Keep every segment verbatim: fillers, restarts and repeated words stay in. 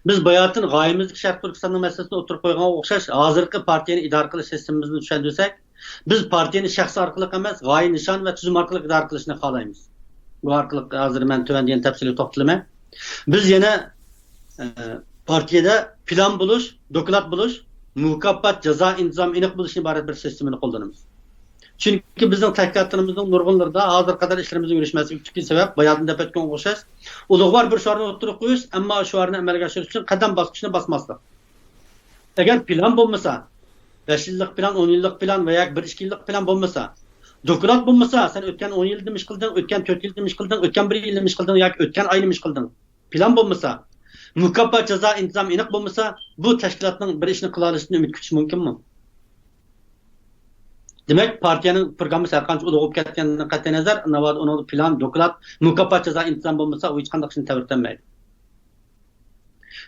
بىز باياتىن غايىمىزدىكى شەرقىي تۈركىستاننىڭ مەسىلىسىنى ئوتتۇرىغا قويغانغا ئوخشاش، ھازىرقى پارتىيەنى ئىدارە قىلىش سىستېمىمىزنى چۈشەندۈرسەك، بىز پارتىيەنى شەخس ئارقىلىق ئەمەس، غايە نىشان ۋە تۈزۈم ئارقىلىق ئىدارە قىلىشنى خالايمىز. بۇ ئارقىلىق ھازىر مەن تۆۋەندە يەنە تەپسىلىي توختىلىمەن. بىز يەنە، ئە، پارتىيەدە پىلان بولۇش، دوكلات بولۇش، مۇكاپات، جازا، ئىنتىزام ئېنىق بولۇشىدىن ئىبارەت بىر سىستېمىنى قوللىنىمىز. چۈنكى بىزنىڭ تەشكىلاتلىرىمىزنىڭ نۇرغۇنلىرىدا ھازىرغا قەدەر ئىشلىرىمىزنىڭ يۈرۈشمەسلىكىدىكى سەۋەب، باياتىن دەپ ئۆتكەنگە ئوخشاش، ئۇلۇغۋار بىر شوئارنى ئوتتۇرىغا قويۇش، ئەمما شوئارنى ئەمەلگە ئاشۇرۇش ئۈچۈن قەدەم باسقۇچنى باسماسلىق. ئەگەر پىلان بولمىسا، بەش يىللىق پىلان، ئون يىللىق پىلان ۋە ياكى بىر ئىككى يىللىق پىلان بولماسا، دوكلات بولمىسا، سەن ئۆتكەن ئون يىلدا نېمە ئىش قىلدىڭ، ئۆتكەن تۆت يىلدا نېمە ئىش قىلدىڭ، ئۆتكەن بىر يىلدا نېمە ئىش قىلدىڭ ياكى ئۆتكەن ئايدا نېمە ئىش قىلدىڭ؟ پىلان بولمىسا، مۇكاپات، جازا، ئىنتىزام ئېنىق بولمىسا، بۇ تەشكىلاتنىڭ بىر ئىشنى قىلالىشىدىن ئۈمىد كۈتۈش مۇمكىنمۇ؟ دېمەك، پارتىيەنىڭ پروگراممىسى ھەرقانچە ئۇلۇغ بولۇپ كەتكەندىن قەتئىينەزەر، ناۋادا ئۇنىڭدا پىلان، دوكلات، مۇكاپات، جازا، ئىنتىزام بولمىسا، ئۇ ھېچقانداق ئىشنى تەۋرىتەلمەيدۇ.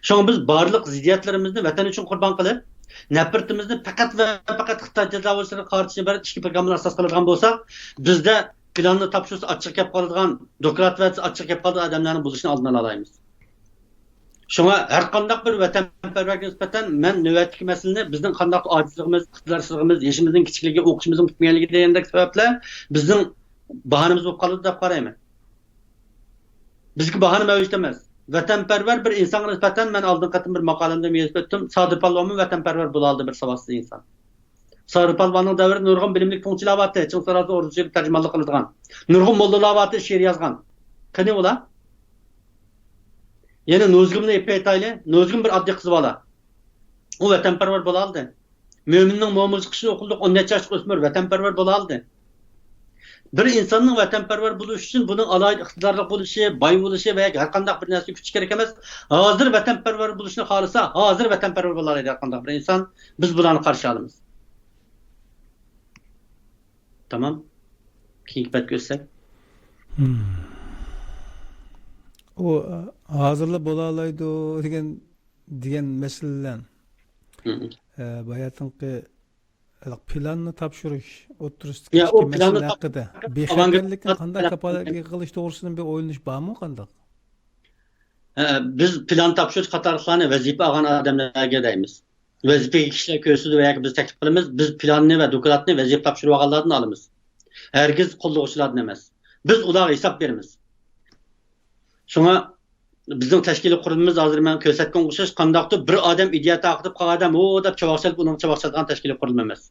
شۇڭا بىز بارلىق زىددىيەتلىرىمىزنى ۋەتەن ئۈچۈن قۇربان قىلىپ، نەپرىتىمىزنى پەقەت ۋە پەقەت خىتاي تاجاۋۇزچىلىرىغا قارىتىش ئىبارەت ئىككى پروگراممىنى ئاساس قىلىدىغان بولساق، بىزدە پىلاننى تاپشۇرسا ئاچچىقى كەپ قالىدىغان، دوكلات بەرسە ئاچچىقى كەپ قالىدىغان ئادەملەرنىڭ بولۇشىنى ئالدىنى ئالالايمىز. شۇڭا ھەر قانداق بىر ۋەتەنپەرۋەرگە نىسبەتەن مەن نۆۋەتتىكى مەسىلىنى بىزنىڭ قانداق ئاجىزلىقىمىز، ئىقتىدارسىزلىقىمىز، يېشىمىزنىڭ كىچىكلىكى، ئوقۇشىمىزنىڭ پۈتمىگەنلىكى دېگەندەك سەۋەبلەر بىزنىڭ باھانىمىز بولۇپ قالىدۇ دەپ قارايمەن. بىزگە باھانە مەۋجۇت ئەمەس. ۋەتەنپەرۋەر بىر ئىنسانغا نىسبەتەن مەن ئالدىنقى قېتىم بىر ماقالەمدە يېزىپ ئۆتتۈم. سادىر پالۋانمۇ ۋەتەنپەرۋەر بولالىدى، بىر ساۋاتسىز ئىنسان. سادىر پالۋاننىڭ دەۋرىدە نۇرغۇن بىلىملىك پۇڭچىلار بارتى، چىڭ ساراسى ئوردىسىغا تەرجىمانلىق قىلىدىغان. نۇرغۇن موللىلار بارتى، شېئىر يازغان. قېنى ئۇلار؟ يەنە نوزۇگۇمنى ئېلىپ ئېيتايلى. نوزۇگۇم بىر ئاددىي قىز بالا. ئۇ ۋەتەنپەرۋەر بولالىدى. مۆمىننىڭ مومىغا چىقىشىنى ئوقۇدۇق، ئون نەچچە ياشلىق ئۆسمۈر ۋەتەنپەرۋەر بولالىدى. بىر ئىنساننىڭ ۋەتەنپەرۋەر بولۇشى ئۈچۈن بۇنىڭ ئالاھىدە ئىقتىدارلىق بولۇشى، باي بولۇشى ۋە ھەر قانداق بىر نەرسە كۈتۈش كېرەك ئەمەس. ھازىر ۋەتەنپەرۋەر بولۇشنى خالىسا، ھازىر ۋەتەنپەرۋەر بولالايدۇ ھەر قانداق بىر ئىنسان. بىز بۇلارنى قارشى ئالىمىز. تامام. كېيىنكى بەتكە ئۆتسەك. ئۇ ھازىرلا بولالايدۇ دېگەن دېگەن مەسىلىلەر، ئە، باياتىنقى پىلاننى تاپشۇرۇش ئوتتۇرىسىدىكى ئىككى مەسىلە ھەققىدە بىخەتەرلىكنى قانداق كاپالەتكە قىلىش توغرىسىدا بىر ئويلىنىش بارمۇ قانداق؟ بىز پىلان تاپشۇرۇش قاتارلىقلارنى ۋەزىپە ئالغان ئادەملەرگە دەيمىز. ۋەزىپىگە كىشىلەر كۆرسىتىدۇ ۋە ياكى بىز تەكلىپ قىلىمىز، بىز پىلاننى ۋە دوكلاتنى ۋەزىپە تاپشۇرۇۋالغانلاردىن ئالىمىز. ھەرگىز قوللىغۇچىلاردىن ئەمەس. بىز ئۇلارغا ھېساب بېرىمىز. شۇڭا بىزنىڭ تەشكىلىي قۇرۇلمىمىز ھازىر مەن كۆرسەتكەنگە ئوخشاش قانداقتۇر بىر ئادەم ئىدىيە تارقىتىپ قالغان ئادەم ھو دەپ چاۋاك چېلىپ ئۇنىڭغا چاۋاك چالىدىغان تەشكىلىي قۇرۇلما ئەمەس.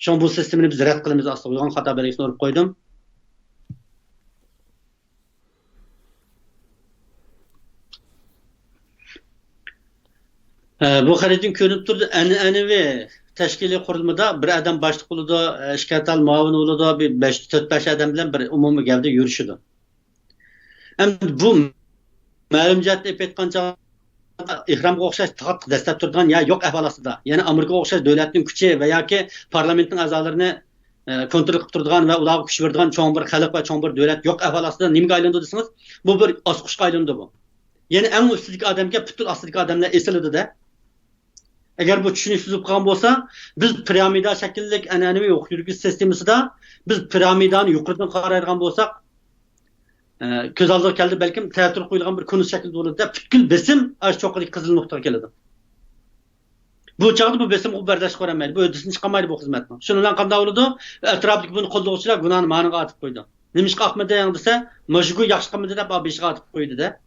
شۇڭا بۇ سىستېمىنى بىز رەت قىلىمىز، ئاستىغا قويغان خاتا بەلگىسىنى ئۇرۇپ قويدۇم. بۇ خەرىتىدىن كۆرۈنۈپ تۇرىدۇ، ئەنئەنىۋى تەشكىلىي قۇرۇلمىدا بىر ئادەم باشلىق بولىدۇ، ئىككى ئادەم مۇئاۋىن بولىدۇ، بىر بەش، تۆت، بەش ئادەم بىلەن بىر ئومۇمىي گەۋدە يۈرۈشىدۇ. ئەمدى بۇ مەلۇم جەھەتتە ئېلىپ ئېيتقان چاغدا ئېھرامغا ئوخشاش تاغ دەسسەپ تۇرىدىغان يەر يوق ئەھۋال ئاستىدا، يەنى ئامېرىكىغا ئوخشاش دۆلەتنىڭ كۈچى ۋە ياكى پارلامېنتنىڭ ئەزالىرىنى، ئە، كونترول قىلىپ تۇرىدىغان ۋە ئۇلارغا كۈچ بېرىدىغان چوڭ بىر خەلق ۋە چوڭ بىر دۆلەت يوق ئەھۋال ئاستىدا نېمىگە ئايلىنىدۇ دېسىڭىز، بۇ بىر ئاسقۇچقا ئايلىنىدۇ بۇ. يەنى ئەڭ ئۈستىدىكى ئادەمگە پۈتۈن ئاستىدىكى ئادەملەر ئېسىلىدۇ-دە. ئەگەر بۇ چۈشىنىشسىز بولۇپ قالغان بولسا، بىز پىرامىدا شەكىللىك ئەنئەنىۋى ھوقۇق يۈرگۈزۈش سىستېمىسىدا بىز پىرامىدانى يۇقىرىدىن قارايدىغان بولساق، ئە، كۆز ئالدىغا كەلدى، بەلكىم تەتۈر قويۇلغان بىر كونۇس شەكلىدە بولىدۇ-دە، پۈتكۈل بېسىم ئاشۇ چوققىدىكى قىزىل نۇقتىغا كېلىدۇ. بۇ چاغدا بۇ بېسىمغا بەرداشلىق بېرەلمەيدۇ، بۇ ھۆددىسىدىن چىقالمايدۇ بۇ خىزمەتنىڭ. شۇنىڭ بىلەن قانداق بولىدۇ؟ ئەتراپتىكى بۇنى قوللىغۇچىلار گۇناھنى مانىڭغا ئارتىپ قويىدۇ. نېمىشقا ئاقمىدىڭ دېسە، مانا شۇ گۇي ياخشى قىلمىدى دەپ بېشىغا ئارتىپ قويىدۇ-دە.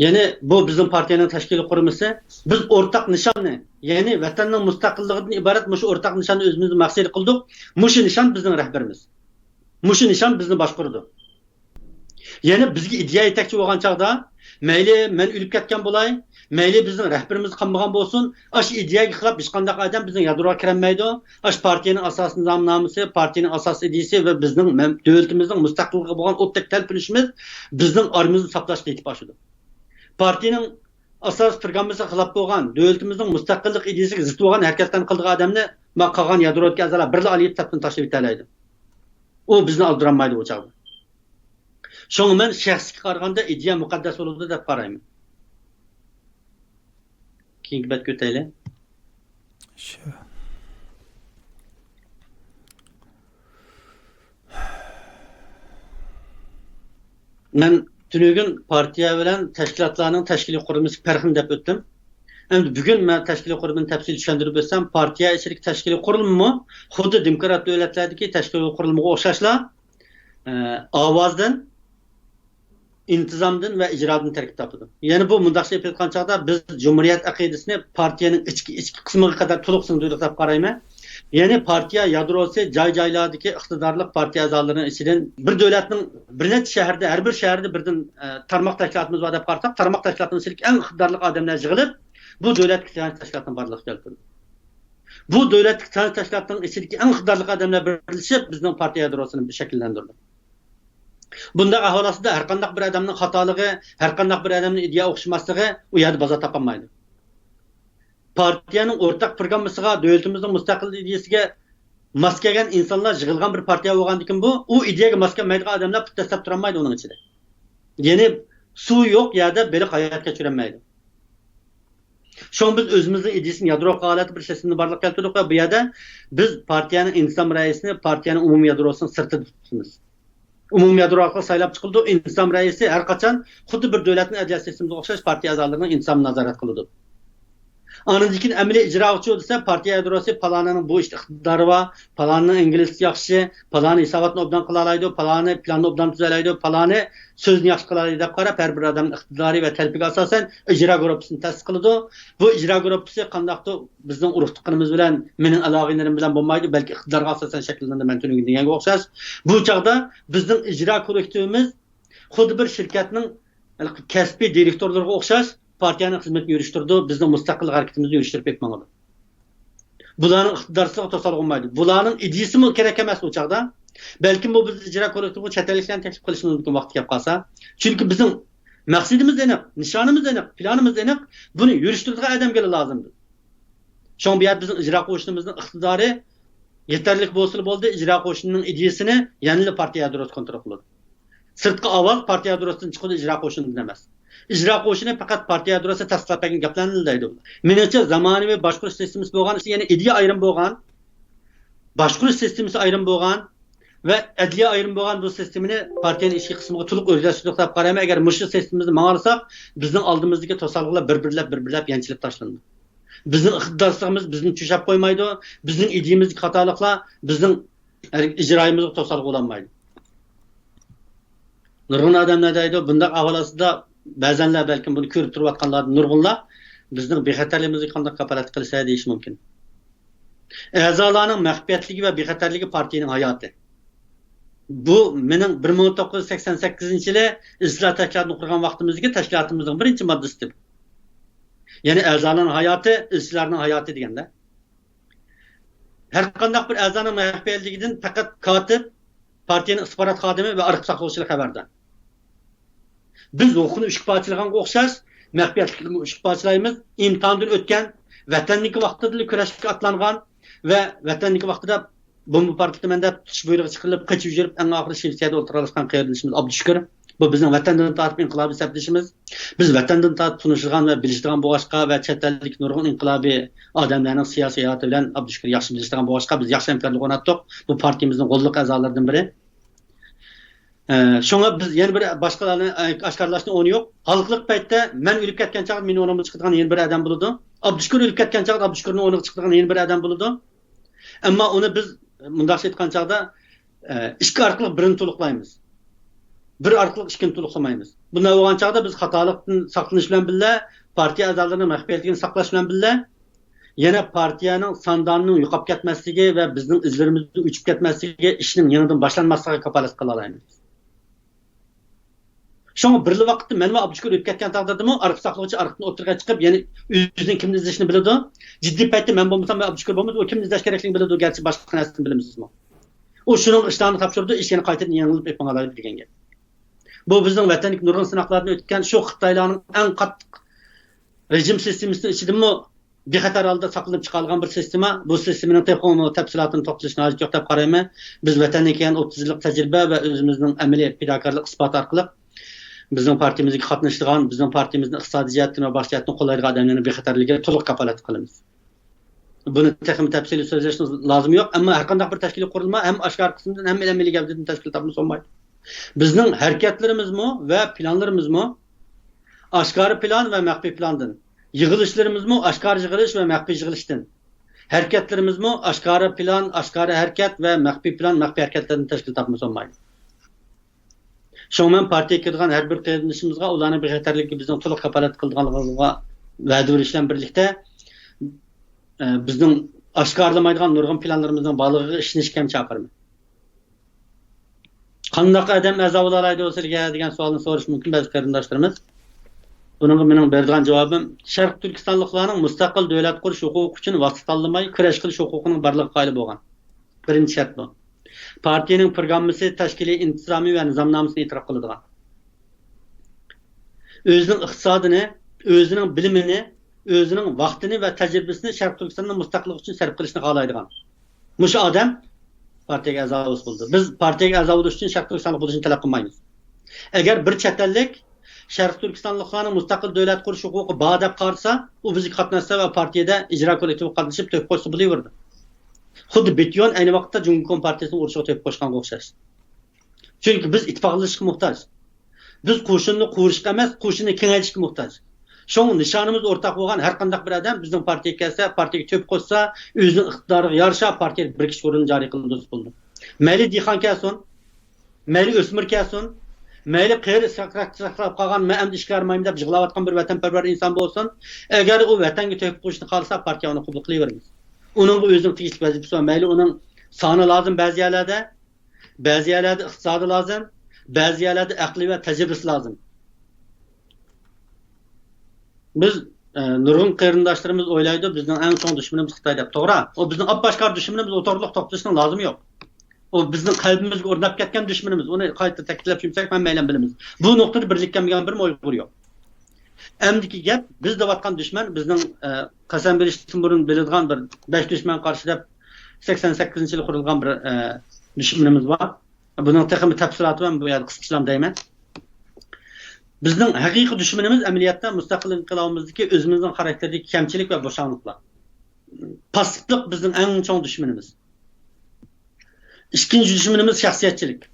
يەنى بۇ بىزنىڭ پارتىيەنىڭ تەشكىلىي قۇرۇلمىسى. بىز ئورتاق نىشاننى، يەنى ۋەتەننىڭ مۇستەقىللىقىدىن ئىبارەت مۇشۇ ئورتاق نىشاننى ئۆزىمىزنىڭ مەقسىتى قىلدۇق. مۇشۇ نىشان بىزنىڭ رەھبىرىمىز. مۇشۇ نىشان بىزنى باشقۇرىدۇ. يەنى بىزگە ئىدىيە يېتەكچى بولغان چاغدا، مەيلى مەن ئۆلۈپ كەتكەن بولاي، مەيلى بىزنىڭ رەھبىرىمىز قالمىغان بولسۇن، ئاشۇ ئىدىيەگە خىلاپ ھېچقانداق ئادەم بىزنىڭ يادروغا كىرەلمەيدۇ. ئاشۇ پارتىيەنىڭ ئاساسىي نىزامنامىسى، پارتىيەنىڭ ئاساسىي ئىدىيىسى ۋە بىزنىڭ مەم-، دۆلىتىمىزنىڭ مۇستەقىللىقىغا بولغان ئوتتەك تەلپۈنۈشىمىز بىزنىڭ ئارىمىزنى ساپلاشقا يېتىپ ئاشىدۇ. پارتىيەنىڭ ئاساسىي پروگراممىسىغا خىلاپ بولغان، دۆلىتىمىزنىڭ مۇستەقىللىق ئىدىيىسىگە زىت بولغان ھەرىكەتلەرنى قىلىدىغان ئادەمنى ما قالغان يادرودىكى ئەزالار بىرلا ئالىيىپ تەپتىن تاشلىۋېتەلەيدۇ. ئۇ بىزنى ئالدىرالمايدۇ ئۇ چاغدا. شۇڭا مەن شەخسكە قارىغاندا ئىدىيە مۇقەددەس بولىدۇ دەپ قارايمەن. كېيىنكى بەتكە ئۆتەيلى. شۇ. مەن تۈنۈگۈن پارتىيە بىلەن تەشكىلاتلارنىڭ تەشكىلىي قۇرۇلمىسى پەرقىنى دەپ ئۆتتۈم. ئەمدى بۈگۈن مەن تەشكىلىي قۇرۇلمىنى تەپسىلىي چۈشەندۈرۈپ ئۆتسەم، پارتىيە ئىچىدىكى تەشكىلىي قۇرۇلمىمۇ خۇددى دېموكرات دۆلەتلەردىكى تەشكىلىي قۇرۇلمىغا ئوخشاشلا، ئە، ئاۋازدىن، ئىنتىزامدىن ۋە ئىجرادىن تەركىب تاپىدۇ. يەنى بۇ مۇنداقچە ئېلىپ ئېيتقان چاغدا، بىز جۇمھۇرىيەت ئەقىدىسىنى پارتىيەنىڭ ئىچكى، ئىچكى قىسمىغا قەدەر تولۇق سىڭدۈردۇق دەپ قارايمەن. يەنى پارتىيە يادروسى جاي-جايلاردىكى ئىقتىدارلىق پارتىيە ئەزالىرىنىڭ ئىچىدىن بىر دۆلەتنىڭ بىر نەچچە شەھىرىدە، ھەر بىر شەھىرىدە بىردىن، ئە، تارماق تەشكىلاتىمىز بار دەپ قارىساق، تارماق تەشكىلاتنىڭ ئىچىدىكى ئەڭ ئىقتىدارلىق ئادەملەر يىغىلىپ، بۇ دۆلەتلىك تەشكىلاتنى بارلىققا كەلتۈردى. بۇ دۆلەتلىك تەنزىم تەشكىلاتنىڭ ئىچىدىكى ئەڭ ئىقتىدارلىق ئادەملەر بىرلىشىپ، بىزنىڭ پارتىيە يادروسىنى شەكىللەندۈردى. بۇنداق ئەھۋال ئاستىدا ھەرقانداق بىر ئادەمنىڭ خاتالىقى، ھەرقانداق بىر ئادەمنىڭ ئىدىيە ئوخشىماسلىقى ئۇ يەردە بازار تاپالمايدۇ. پارتىيەنىڭ ئورتاق پروگراممىسىغا، دۆلىتىمىزنىڭ مۇستەقىل ئىدىيەسىگە ماس كەلگەن ئىنسانلار يىغىلغان بىر پارتىيە بولغاندىكىن، بۇ، ئۇ ئىدىيەگە ماس كەلمەيدىغان ئادەملەر پۇت دەسسەپ تۇرالمايدۇ ئۇنىڭ ئىچىدە. يەنى سۇ يوق يەردە بېلىق ھايات كەچۈرەلمەيدۇ. شۇڭا بىز ئۆزىمىزنىڭ ئىدىيىسىنى يادرو قىلغان ھالەتتە بىر سىستېمىنى بارلىققا كەلتۈردۇق ۋە بۇ يەردە بىز پارتىيەنىڭ ئىنتىزام رەئىسىنى پارتىيەنىڭ ئومۇمىي يادروسىنىڭ سىرتىدا تۇتىمىز. ئومۇمىي يادرو ئارقىلىق سايلاپ چىقىلىدۇ. ئىنتىزام رەئىسى ھەر قاچان خۇددى بىر دۆلەتنىڭ ئەدلىيە سىستېمىسىغا ئوخشاش پارتىيە ئەزالىرىنىڭ ئىنتىزامىنى نازارەت قىلىدۇ. ئاندىن كېيىن ئەمەلىي ئىجراچى دېسە، پارتىيە يادروسى پالانىنىڭ بۇ ئىشتا ئىقتىدارى بار، پالانىنىڭ ئىنگلىزچىسى ياخشى، پالانى ھېساباتنى ئوبدان قىلالايدۇ، پالانى پىلاننى ئوبدان تۈزەلەيدۇ، پالانى سۆزنى ياخشى قىلالايدۇ دەپ قاراپ، ھەر بىر ئادەمنىڭ ئىقتىدارى ۋە تەلىپىگە ئاساسەن ئىجرا گۇرۇپپىسىنى تەسىس قىلىدۇ. بۇ ئىجرا گۇرۇپپىسى قانداقتۇر بىزنىڭ ئۇرۇق تۇغقىنىمىز بىلەن، مېنىڭ ئالاقىدارلىرىم بىلەن بولمايدۇ، بەلكى ئىقتىدارغا ئاساسەن شەكىللىنىدۇ، مەن تۈنۈگۈن دېگەنگە ئوخشاش. بۇ چاغدا بىزنىڭ ئىجرا كوللېكتىۋىمىز خۇددى بىر شىركەتنىڭ ھېلىقى كەسپىي دىرېكتورلىرىغا ئوخشاش پارتىيەنىڭ خىزمىتىنى يۈرۈشتۈرىدۇ، بىزنىڭ مۇستەقىل ھەرىكىتىمىزنى يۈرۈشتۈرۈپ ئېلىپ ماڭىدۇ. بۇلارنىڭ ئىقتىدارسىزلىقىغا توسالغۇ بولمايدۇ. بۇلارنىڭ ئىدىيىسىمۇ كېرەك ئەمەس ئۇ چاغدا. بەلكىم بۇ بىز ئىجرا كوللېكتىپىغا چەت ئەللىكلەرنى تەكلىپ قىلىشىمىز مۇمكىن ۋاقتى كەپ قالسا. چۈنكى بىزنىڭ مەقسىتىمىز ئېنىق، نىشانىمىز ئېنىق، پىلانىمىز ئېنىق. بۇنى يۈرۈشتۈرىدىغان ئادەمگىلا لازىم بىز. شۇڭا بۇ يەردە بىزنىڭ ئىجرا قوشۇنىمىزنىڭ ئىقتىدارى يېتەرلىك بولسىلا بولدى، ئىجرا قوشۇنىنىڭ ئىدىيىسىنى يەنىلا پارتىيە يادروسى كونترول قىلىدۇ. سىرتقى ئاۋاز پارتىيە يادروسىدىن چىقىدۇ، ئىجرا قوشۇنىدىن ئەمەس. ئىجرا قوشۇنى پەقەت پارتىيە يادروسى تەستىقلاپ بەرگەن گەپلەرنىلا دەيدۇ. مېنىڭچە زامانىۋى باشقۇرۇش سىستېمىسى بولغان، يەنى ئىدىيە ئايرىم بولغان، باشقۇرۇش سىستېمىسى ئايرىم بولغان ۋە ئەدلىيە ئايرىم بولغان بۇ سىستېمىنى پارتىيەنىڭ ئىچكى قىسمىغا تولۇق ئۆزلەشتۈردۇق دەپ قارايمەن. ئەگەر مۇشۇ سىستېمىمىزنى ماڭالىساق، بىزنىڭ ئالدىمىزدىكى توسالغۇلار بىر-بىرلەپ، بىر-بىرلەپ يانچىلىپ تاشلىنىدۇ. بىزنىڭ ئىقتىدارسىزلىقىمىز بىزنى چۈشەپ قويمايدۇ. بىزنىڭ ئىدىيىمىزدىكى خاتالىقلار بىزنىڭ ئىجرائىيىمىزغا توسالغۇ بولالمايدۇ. نۇرغۇن ئادەملەر دەيدۇ، بۇنداق ئەھۋال ئاستىدا بەزەنلەر بەلكىم بۇنى كۆرۈپ تۇرۇۋاتقانلاردىن نۇرغۇنلار بىزنىڭ بىخەتەرلىكىمىزگە قانداق كاپالەتلىك قىلىسەن دېيىشى مۇمكىن. ئەزالارنىڭ مەخپىيەتلىكى ۋە بىخەتەرلىكى پارتىيەنىڭ ھاياتى. بۇ مېنىڭ بىر مىڭ توققۇز يۈز سەكسەن سەككىزىنچى يىلى ئىسلاھات تەشكىلاتىنى قۇرغان ۋاقتىمىزدىكى تەشكىلاتىمىزنىڭ بىرىنچى ماددىسى. يەنى ئەزالارنىڭ ھاياتى، ئىشچىلارنىڭ ھاياتى دېگەندە. ھەر قانداق بىر ئەزانىڭ مەخپىيەتلىكىدىن پەقەت كاتىپ، پارتىيەنىڭ ئىستىخبارات خادىمى ۋە ئارخىپ ساقلىغۇچىلا خەۋەردار. بىز ھوقۇقنى ئۈچكە پارچىلىغانغا ئوخشاش، مەخپىيەتلىكنىمۇ ئۈچكە پارچىلايمىز. ئىمتىھاندىن ئۆتكەن، ۋەتەندىكى ۋاقتىدىلا كۈرەشكە ئاتلانغان ۋە ۋەتەندىكى ۋاقتىدا بومبا پارتلىتىمەن دەپ تۇتۇش بۇيرۇقى چىقىرىلىپ، قېچىپ يۈرۈپ، ئەڭ ئاخىرى شىۋېتسىيەدە ئولتۇراقلاشقان قېرىندىشىمىز ئابدۇشۈكۈر. بۇ بىزنىڭ ۋەتەندىن تارتىپ ئىنقىلابىي سەپدىشىمىز. بىز ۋەتەندىن تارتىپ تونۇشىدىغان ۋە بىلىشىدىغان بولغاچقا ۋە چەت ئەلدىكى نۇرغۇن ئىنقىلابىي ئادەملەرنىڭ سىياسىي ھاياتى بىلەن ئابدۇشۈكۈر ياخشى بىلىشىدىغان بولغاچقا، بىز ياخشى ھەمكارلىق ئورناتتۇق. بۇ پارتىيىمىزنىڭ غوللۇق ئەزالىرىدىن بىرى. ئە، شۇڭا بىز يەنە بىر باشقىلارنى، ئە، ئاشكارىلاشنىڭ ئورنى يوق. ھالقىلىق پەيتتە مەن ئۆلۈپ كەتكەن چاغدا مېنىڭ ئورنۇمغا چىقىدىغان يەنە بىر ئادەم بولىدۇ. ئابدۇشۈكۈر ئۆلۈپ كەتكەن چاغدا ئابدۇشۈكۈرنىڭ ئورنىغا چىقىدىغان يەنە بىر ئادەم بولىدۇ. ئەمما ئۇنى بىز، مۇنداقچە ئېيتقان چاغدا، ئە، ئىككى ئارقىلىق بىرنى تولۇقلايمىز. بىر ئارقىلىق ئىككىنى تولۇقلىمايمىز. بۇنداق بولغان چاغدا بىز خاتالىقتىن ساقلىنىش بىلەن بىللە، پارتىيە ئەزالىرىنىڭ مەخپىيەتلىكىنى ساقلاش بىلەن بىللە، يەنە پارتىيەنىڭ ساندانىنىڭ يوقاپ كەتمەسلىكى ۋە بىزنىڭ ئىزلىرىمىزدىن ئۆچۈپ كەتمەسلىكىگە، ئىشنىڭ يېڭىدىن باشلانماسلىقىغا كاپالەتلىك قىلالايمىز. شۇڭا بىرلا ۋاقىتتا مەن ۋە ئابدۇشۈكۈر ئۆلۈپ كەتكەن تەقدىردىمۇ، ئارخىپ ساقلىغۇچى ئارخىپتىن ئوتتۇرىغا چىقىپ، يەنە ئۆزىنىڭ كىمنى ئىزدىشىنى بىلىدۇ. جىددىي پەيتتە مەن بولمىسام ۋە ئابدۇشۈكۈر بولمىسا، ئۇ كىمنى ئىزدەش كېرەكلىكىنى بىلىدۇ، گەرچە باشقا نەرسىنى بىلمىسىمۇ. ئۇ شۇنىڭ ئىشلارنى تاپشۇرىدۇ، ئىش يەنە قايتىدىن يېڭىلىپ ئېلىپ ماڭالايدۇ دېگەن گەپ. بۇ بىزنىڭ ۋەتەندىكى نۇرغۇن سىناقلاردىن ئۆتكەن، شۇ خىتايلارنىڭ ئەڭ قاتتىق رېجىم سىستېمىسىنىڭ ئىچىدىمۇ بىخەتەر ھالدا ساقلىنىپ چىقالغان بىر سىستېما. بۇ سىستېمىنىڭ تېخىمۇ تەپسىلاتىنى توختىلىشنىڭ ھاجىتى يوق دەپ قارايمەن. بىز ۋەتەندىن كەلگەن ئوتتۇز يىللىق تەجرىبە ۋە ئۆزىمىزنىڭ ئەمەلىي پىداكارلىق ئىسپاتى ئارقىلىق بىزنىڭ پارتىيىمىزگە قاتنىشىدىغان، بىزنىڭ پارتىيىمىزنى ئىقتىسادىي جەھەتتىن ۋە باشقا جەھەتتىن قوللايدىغان ئادەملەرنىڭ بىخەتەرلىكىگە تولۇق كاپالەتلىك قىلىمىز. بۇنى تېخىمۇ تەپسىلىي سۆزلەشنىڭ لازىمى يوق. ئەمما ھەرقانداق بىر تەشكىلىي قۇرۇلما ھەم ئاشكارا قىسىمدىن، ھەم ئەمەلىي گەۋدىدىن تەشكىل تاپمىسا بولمايدۇ. بىزنىڭ ھەرىكەتلىرىمىزمۇ ۋە پىلانلىرىمىزمۇ ئاشكارا پىلان ۋە مەخپىي پىلاندىن، يىغىلىشلىرىمىزمۇ ئاشكارا يىغىلىش ۋە مەخپىي يىغىلىشتىن، ھەرىكەتلىرىمىزمۇ ئاشكارا پىلان، ئاشكارا ھەرىكەت ۋە مەخپىي پىلان، مەخپىي ھەرىكەتلەردىن تەشكىل تاپمىسا بولمايدۇ. شۇڭا مەن پارتىيەگە كىرىدىغان ھەر بىر قېرىندىشىمىزغا ئۇلارنىڭ بىخەتەرلىكىگە بىزنىڭ تولۇق كاپالەتلىك قىلىدىغانلىقىغا ۋەدە بېرىش بىلەن بىرلىكتە، ئە، بىزنىڭ ئاشكارىلىمايدىغان نۇرغۇن پىلانلىرىمىزنىڭ بارلىقىغا ئىشىنىشكە ھەم چاقىرىمەن. قانداق ئادەم ئەزا بولالايدۇ سىلىگە دېگەن سوئالنى سورىشى مۇمكىن بەزى قېرىنداشلىرىمىز. بۇنىڭغا مېنىڭ بېرىدىغان جاۋابىم، شەرقىي تۈركىستانلىقلارنىڭ مۇستەقىل دۆلەت قۇرۇش ھوقۇقى ئۈچۈن ۋاسىتە تاللىماي كۈرەش قىلىش ھوقۇقىنىڭ بارلىقىغا قايىل بولغان. بىرىنچى شەرت بۇ. پارتىيەنىڭ پروگراممىسى، تەشكىلىي ئىنتىزامى ۋە نىزامنامىسىنى ئېتىراپ قىلىدىغان. ئۆزىنىڭ ئىقتىسادىنى، ئۆزىنىڭ بىلىمىنى، ئۆزىنىڭ ۋاقتىنى ۋە تەجرىبىسىنى شەرقىي تۈركىستاننىڭ مۇستەقىللىقى ئۈچۈن سەرپ قىلىشنى خالايدىغان. مۇشۇ ئادەم پارتىيەگە ئەزا بولسا بولىدۇ. بىز پارتىيەگە ئەزا بولۇش ئۈچۈن شەرقىي تۈركىستانلىق بولۇشنى تەلەپ قىلمايمىز. ئەگەر بىر چەت ئەللىك شەرقىي تۈركىستانلىقلارنىڭ مۇستەقىل دۆلەت قۇرۇش ھوقۇقى بار دەپ قارىسا، ئۇ بىزگە قاتناشسا ۋە پارتىيەدە ئىجرا كوللېكتىپىغا قاتنىشىپ تۆھپە قوشسا بولۇۋېرىدۇ. خۇددى بېتيون ئەينى ۋاقىتتا جۇڭگو كومپارتىيىسىنىڭ ئۇرۇشىغا تۆھپە قوشقانغا ئوخشاش. چۈنكى بىز ئىتتىپاقلىشىشقا موھتاج. بىز قوشۇننى قۇرۇشقا ئەمەس، قوشۇننى كېڭەيتىشكە موھتاج. شۇڭا نىشانىمىز ئورتاق بولغان ھەر قانداق بىر ئادەم بىزنىڭ پارتىيەگە كەلسە، پارتىيەگە تۆھپە قوشسا، ئۆزىنىڭ ئىقتىدارىغا يارىشا پارتىيەدە بىرىكىش ئورنىنى جارى قىلدۇرسا بولىدۇ. مەيلى دېھقان كەلسۇن، مەيلى ئۆسمۈر كەلسۇن، مەيلى قېرى ساقراپ قالغان، مەن ئەمدى ئىشكە يارىمايمەن دەپ يىغلاۋاتقان بىر ۋەتەنپەرۋەر ئىنسان بولسۇن، ئەگەر ئۇ ۋەتەنگە تۆھپە قوشۇشنى خالىسا، پارتىيە ئۇنى قوبۇل قىلىۋېرىمىز. ئۇنىڭغا ئۆزىنىڭ تېگىشلىك ۋەزىپىسى بار. مەيلى ئۇنىڭ سانى لازىم بەزى يەرلەردە، بەزى يەرلەردە ئىقتىسادى لازىم، بەزى يەرلەردە ئەقلى ۋە تەجرىبىسى لازىم. بىز، ئە، نۇرغۇن قېرىنداشلىرىمىز ئويلايدۇ، بىزنىڭ ئەڭ چوڭ دۈشمىنىمىز خىتاي دەپ. توغرا، ئۇ بىزنىڭ ئاپئاشكارا دۈشمىنىمىز، ئۇ توغرۇلۇق توختىلىشنىڭ لازىمى يوق. ئۇ بىزنىڭ قەلبىمىزگە ئورناپ كەتكەن دۈشمىنىمىز، ئۇنى قايتا تەكىتلەپ يۈرسەك، ھەممەيلەن بىلىمىز. بۇ نۇقتىدا بىرلىككە كەلمىگەن بىرمۇ ئۇيغۇر يوق. ئەمدىكى گەپ، بىز دەۋاتقان دۈشمەن بىزنىڭ، ئە، قەسەم بېرىشتىن بۇرۇن بىلىدىغان بىر بەش دۈشمەن قارشى دەپ سەكسەن سەككىزىنچى يىلى قۇرۇلغان بىر، ئە، دۈشمىنىمىز بار. بۇنىڭ تېخىمۇ تەپسىلاتى بار، بۇ يەردە قىسقىچىلا دەيمەن. بىزنىڭ ھەقىقىي دۈشمىنىمىز ئەمەلىيەتتە مۇستەقىل ئىنقىلابىمىزدىكى ئۆزىمىزنىڭ خاراكتېرىدىكى كەمچىلىك ۋە بوشاڭلىقلار. پاسسىپلىق بىزنىڭ ئەڭ چوڭ دۈشمىنىمىز. ئىككىنچى دۈشمىنىمىز شەخسىيەتچىلىك.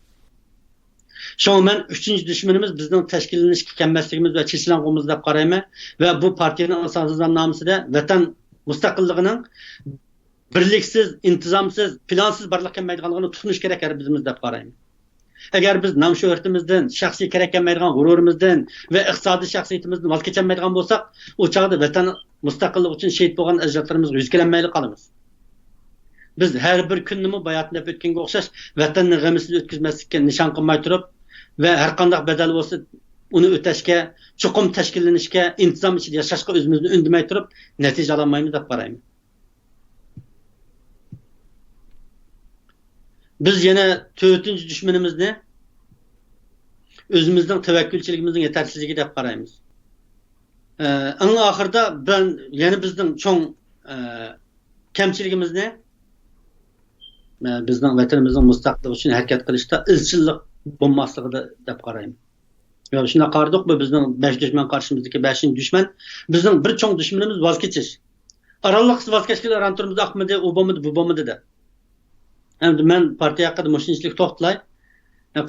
شۇڭا مەن ئۈچىنچى دۈشمىنىمىز بىزنىڭ تەشكىللىنىشكە كەلمەسلىكىمىز ۋە چېچىلاڭغۇمىز دەپ قارايمەن ۋە بۇ پارتىيەنىڭ ئاساسىي نىزامنامىسىدە ۋەتەن مۇستەقىللىقىنىڭ بىرلىكسىز، ئىنتىزامسىز، پىلانسىز بارلىققا كەلمەيدىغانلىقىنى تونۇش كېرەك ھەر بىرىمىز دەپ قارايمەن. ئەگەر بىز نام شۆھرىتىمىزدىن، شەخسىي كېرەك كەلمەيدىغان غۇرۇرىمىزدىن ۋە ئىقتىسادىي شەخسىيىتىمىزدىن ۋاز كېچەلمەيدىغان بولساق، ئۇ چاغدا ۋەتەن مۇستەقىللىقى ئۈچۈن شېھىت بولغان ئەجدادلىرىمىزغا يۈز كېلەلمەيلا قالىمىز. بىز ھەر بىر كۈننىمۇ باياتىن دەپ ئۆتكەنگە ئوخشاش ۋەتەننى غەمسىز ئۆتكۈزمەسلىككە نىشان قىلماي تۇرۇپ ۋە ھەر قانداق بەدەل بولسا ئۇنى ئۆتەشكە، چوقۇم تەشكىللىنىشكە، ئىنتىزام ئىچىدە ياشاشقا ئۆزىمىزنى ئۈندىمەي تۇرۇپ نەتىجە ئالالمايمىز دەپ قارايمەن. بىز يەنە تۆتىنچى دۈشمىنىمىزنى ئۆزىمىزنىڭ تەۋەككۈلچىلىكىمىزنىڭ يېتەرسىزلىكى دەپ قارايمىز. ئە، ئەڭ ئاخىرىدا بىز يەنە بىزنىڭ چوڭ، ئە، كەمچىلىكىمىزنى، ئە، بىزنىڭ ۋەتىنىمىزنىڭ مۇستەقىللىقى ئۈچۈن ھەرىكەت قىلىشتا ئىزچىللىق بولماسلىقىدا دەپ قارايمەن. يا، شۇنداق قارىدۇق، بۇ بىزنىڭ بەش دۈشمەن قارشىمىزدىكى بەشىنچى دۈشمەن. بىزنىڭ بىر چوڭ دۈشمىنىمىز ۋاز كېچىش. ئارانلىقسىز ۋاز كەچكىلى ئاران تۇرىمىز، ئاقمىدى، ئۇ بولمىدى، بۇ بولمىدى دەپ. ئەمدى مەن پارتىيە ھەققىدە مۇشۇنچىلىك توختىلاي.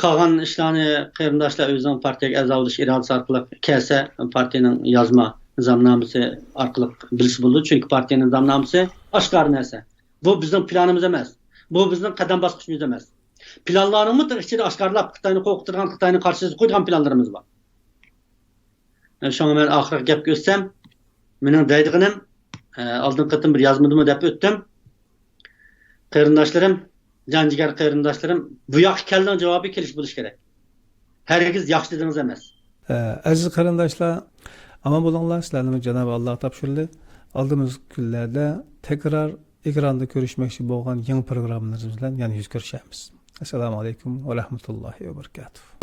قالغان ئىشلارنى قېرىنداشلار ئۆزىنىڭ پارتىيەگە ئەزا بولۇش ئىرادىسى ئارقىلىق كەلسە، پارتىيەنىڭ يازما نىزامنامىسى ئارقىلىق بىلسە بولىدۇ. چۈنكى پارتىيەنىڭ نىزامنامىسى ئاشكارا نەرسە. بۇ بىزنىڭ پىلانىمىز ئەمەس. بۇ بىزنىڭ قەدەم باسقۇچىمىز ئەمەس. پىلانلارنىڭمۇ تېخى ئىچىدە ئاشكارىلاپ، خىتاينى قورقۇتىدىغان، خىتاينى قارشى قويىدىغان پىلانلىرىمىز بار. شۇڭا مەن ئاخىرقى گەپكە ئۆتسەم، مېنىڭ دەيدىغىنىم، ئە، ئالدىنقى قېتىم بىر يازمىدىمۇ دەپ ئۆتتۈم. قېرىنداشلىرىم، جان جىگەر قېرىنداشلىرىم، بۇ ياققا كەلدىڭ جاۋابى كېلىش بولۇشى كېرەك. ھەرگىز ياخشى دېدىڭىز ئەمەس. ئە، ئەزىز قېرىنداشلار، ئامان بولۇڭلار، سىلەرنى جانابى ئاللاغا تاپشۇردى. ئالدىمىزدىكى كۈنلەردە تەكرار ئېكراندا كۆرۈشمەكچى بولغان يېڭى پروگراممىلىرىمىز بىلەن يەنە يۈز كۆرۈشەرمىز. ئەسسالامۇ ئەلەيكۇم ۋە رەھمەتۇللاھى ۋە بەرىكاتۇھ.